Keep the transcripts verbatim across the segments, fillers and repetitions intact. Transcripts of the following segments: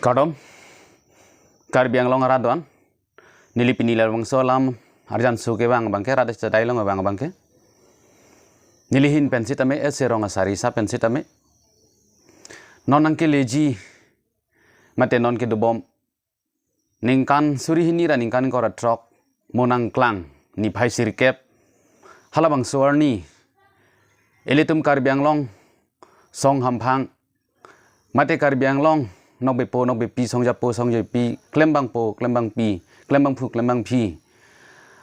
Kardom, Karbi Anglong arat do-an. Neli pini labangso alam arjan su kevang abangke, rat chetailong abang abangke, neli ahin pen sitame, S C Rong Asari Sap pen sitame, non nangkeleji mate non kedobom ningkan suri hini ra ningkan ingkoi ra throk Monang Klang niphai sirkep halabangso arni ilitum Karbi Anglong song hamphang mate Karbi Anglong nokbepo nokbepi, songjapo songjapi, klembangpo klembangpi, klembangphu klembangphi,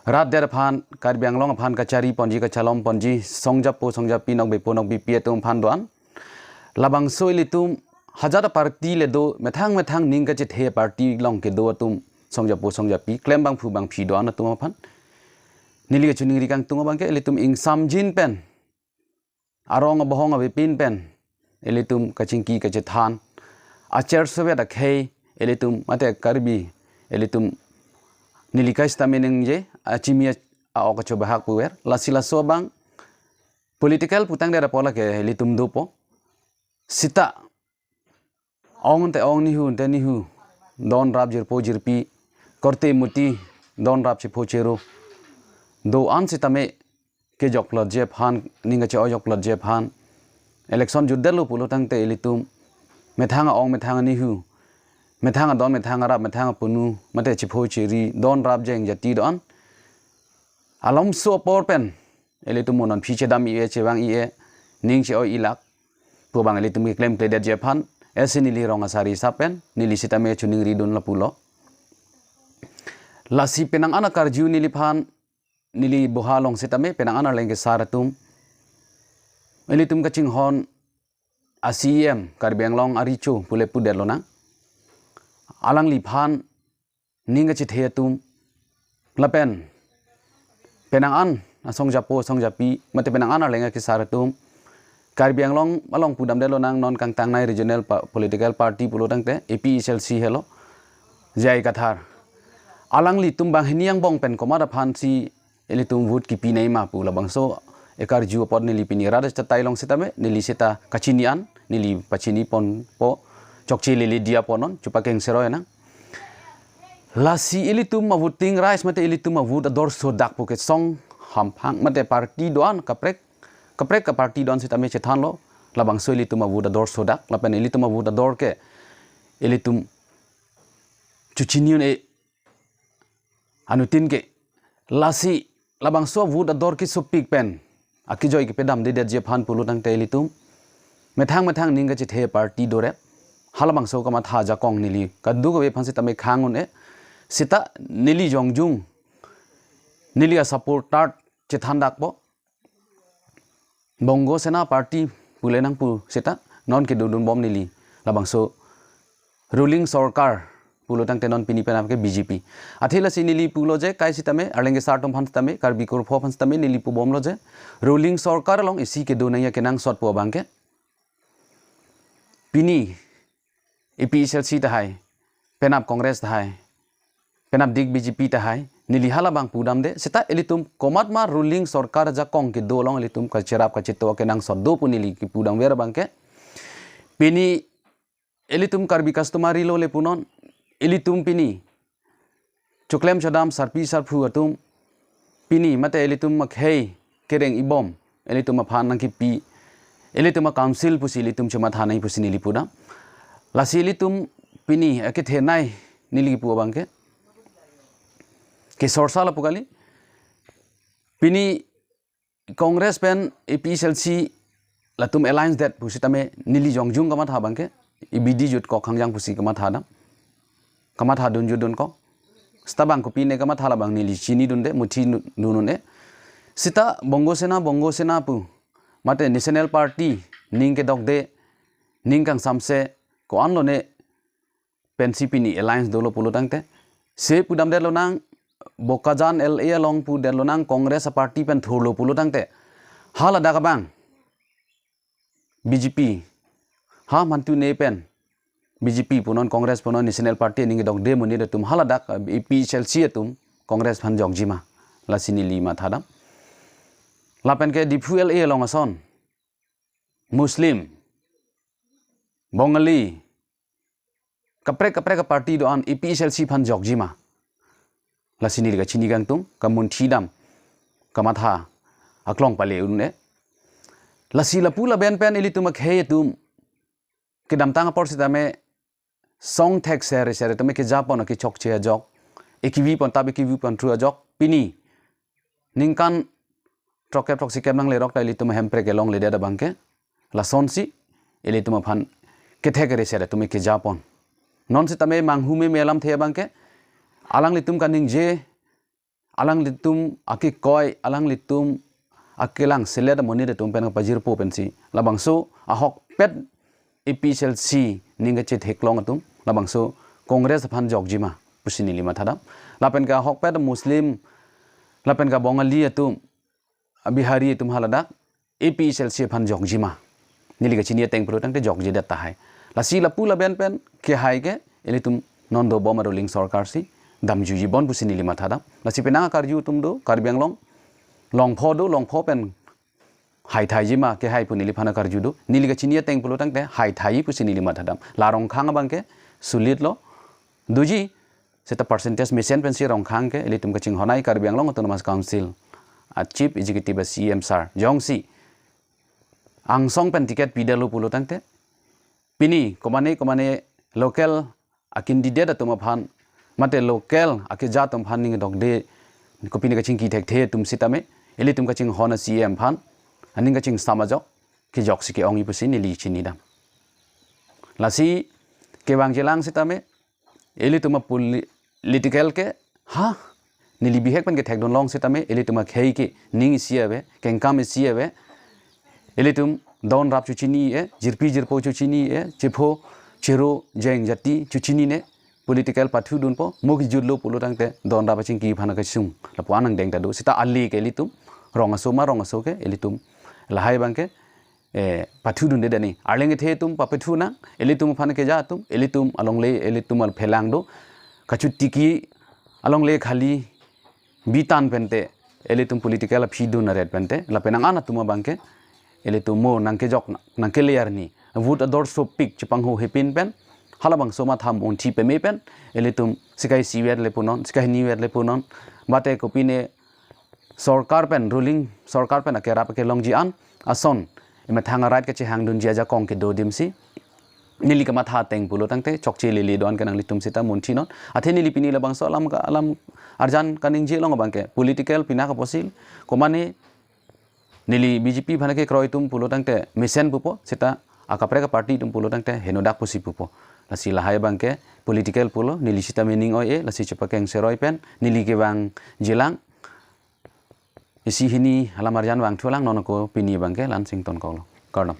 rat det aphan, Karbi Anglong aphan kachari ponji kachalom ponji songjapo songjapi, nokbepo nokbepi atum aphan do-an. Labangso ilitum hajat a party le do, methang methang ning kachethe party along kedo atum, songjapo songjapi, klembangphu bangphi do-an atum aphan neli kachiningri kangtung abangke, ilitum ingsamjin pen, arong abohong avepin pen ilitum kachingki kachethan, acher sovet akhei ilitum mate Karbi ilitum, neli kai sitame ningje, achimi a-ok achobahak puver. Lasi laso abang political putang det apot lake ilitum dopo. Sita ong te ong, nihu te nihu, don rap jirpo jirpi, korte muti, don rap chepho chero do-an sitame, kejok plot je aphan, ning kache-ojok plot je aphan, election jutdetlo pulo tangte ilitum methang a-ong methang a-nihu, methang adon methang arap methang apunu mate chepho cheri, don rap jeng jati do-an, alomso apor pen ilitum mo non aphi chedam i-e, chevang i-e, ning che-oi ilak pu abang ilitum keklem kledet je aphan, S C neli Rong Asari Sap pen neli sitame chuningri dun lapulo. Lasi penang an akarju neliphan, neli boha along sitame penang an arleng kesar atum, ilitum kachinghon a-C E M Karbi Anglong arecho pule pudet lonang. Alangliphan ning kachethe atum lapen penang an asongjapo songjapi mate penang an arleng akesar atum, Karbi Anglong along pudamdet lonang, non kangtangnei regional pa-, political party pulo tangte A P H L C helo, J I Kathar. Alanglitum banghini angbong pen komat aphan si ilitum vote kipinei ma pu labangso ekarju apot neli pini rat chetailong sitame, neli sita kachini an neli pachini ponpo, chokche lele dia ponon, chupakeng seroi nang. Lasi ilitum a-voting rights mate ilitum a-vote ador sodak pu kesong hamphang mate party do-an kaprek kaprek a-party do-an sitame chethanlo, labangso ilitum a-vote ador sodak lapen ilitum a-vote ador ke ilitum chuchini un-e anuttin ke. Lasi labangso a-vote ador kesopik pen akejoi kepedamdedet je aphan pulo tangte ilitum methang methang ning kachethe party dorep, halabangso kamatha ajakong neli kadokave aphan sitame khang un-e. Sita neli jongjung, neli a-supporter chethandakpo, Bongo Sena Party pule nangpu sita non kedodunbom neli labangso ruling sorkar pulo tangte non pini penap ke B J P. Athe lasi neli pulo je kai sitame, arleng kesar atum aphan sitame, Karbi kurpho aphan sitame neli pubomlo je, ruling sorkar along isi kedo nangji akenangsot pu abangke, pini A P H L C tahai, penap Congress tahai, penapdik B J P tahai, neli halabang pudamde, sita ilitum komatma ruling sorkar ajakong kedo along ilitum kacherap kacheto akenangsot do pu neli kipudamver abangke, pini ilitum Karbi customary law le punon, ilitum pini choklem chodam sarpi sarphu atum pini mate ilitum akhei kereng ibom ilitum aphan nangkipi, ilitum a-council pusi ilitum chomathanei pusi neli pudam. Lasi ilitum pini akethenei neli kipu abangke, kesorsa lapu kali. Pini Congress pen A P H L C latum alliance det pusitame neli jongjung kamatha abangke, ibidi jutkok hangjang pusi kamatha dam, kamathadun jutdunkok. Sita bang kopine kamatha labang neli chinidunde, muthi nu-, dun un-e. Sita Bongo Sena, Bongo Sena pu mate National Party ning kedokde, ning kangsamse ko-an lone pensi pini alliance dolo pulo tangte, se pudamdet lonang, Bokajan L A along pudet lonang Congress a-party pen thurlo pulo tangte, haladak abang B J P, ha mantu ne pen B J P punon, Congress punon, National Party ning kedokde monit atum haladak A P H L C atum Congress aphan jokji ma, lasi neli mathadam. Lapen ke Diphu L A along ason Muslim, Bongali, kaprek kaprek aparty do-an A P H L C aphan jokji ma? Lasi neli kachini kangtung, kamunthi dam, kamatha aklong pale un-e. Lasi lapu laben pen ilitum akhei atum kedamtang apor sitame song thek sere sere tame kejapon, kechokche ajok, ekivi pon tap ekivi pon tru ajok. Pini ningkan throkkep throksi kep nanglerok ta ilitum Hemprek kelongledet abangke lasonsi ilitum aphan kethek sere sere tame kejapon. Non sitame manghu meme alamthe abangke alanglitum kaningje, alanglitum akekoi, alanglitum akelang selet amonit atum pen kapajirpo pensi labangso ahokpet A P H L C ning kachetheklong atum labangso Congress aphan jokji ma pusi neli mathadam. Lapen ke ahokpet Muslim, lapen ke Bongali atum, Bihari atum haladak A P H L C aphan jokji ma? Neli kachini ateng pulo tangte jokjedet tahai. Lasi lapu laben pen kehai ke ilitum non dobom a-ruling sorkar si damjuji bon pusi neli mathadam. Lasi penang akarju atum do, Karbi Anglong longpho do, longpho pen haithaiji ma kehai pu neliphan akarju do. Neli kachini ateng pulo tangte haithai pusi neli mathadam. La Rongkhang abangke solid lo, doji, seta percentage mesen pensi Rongkhang ke ilitum kachinghon-ai Karbi Anglong Autonomous Council a Chief Executive a C E M sir jongsi angsong pen ticket pidetlo pulo tangte, pini komane komane local a candidate atum aphan, mate local akeja atum aphan ning dokde, kopine kachingki thekthe atum sitame ilitum kachinghon a C E M aphan aning kachingsam ajok kejoksi ke-ongji pusi neli chinidam. Lasi kevangjilang sitame ilitum a poli-, political ke, ha, neli bihek pen kethekdunlong sitame ilitum akhei ke ning isi ave, kengkam isi ave. Ilitum don rap chuchini-e, jirpi jirpo chuchini-e, chepho chero jeng jati chuchinine, political pathudunpo, mo kejutlo pulo tangte don rap achingki aphan akesung lapu-an angdeng ta do. Seta ale ke ilitum rong aso ma rong aso ke ilitum lahai abangke, eh, pathudunde dani. Arleng kethe atum papathu nang, ilitum aphan keja atum, ilitum alongle, ilitum alphelang do. Kachutiki alongle khali bitan pente, ilitum political aphi dun aret pente, lapen nang an atum abangke ilitum mo nangkejok nang, nangkele arni vote ador sopik chepanghu hepin pen halabangso matham unthi peme pen ilitum sikai siwet le punon, sikai niwet le punon, mate kopine sorkar pen, ruling sorkar pen akerap akelongji an ason emethang a-right kachehangdunji ajakong kedo dimsi neli kamatha ateng pulo tangte chokche lele do-an ke nanglitum seta munthi non. Athe neli pini labangso alam ka, alam arjan kaningje along abangke political pinak apotsi komane neli B J P aphan kekroi atum pulo tangte mesen pupo, seta akaprek aparty atum pulo tangte henodak pusi pupo. Lasi lahai abangke political pulo, neli sitame ning oi-e, lasi chepakeng seroi pen neli kevangjilang. Isi hini alam arjan vangthulang, non ako pini abangke la-an sington koklo. Kardom.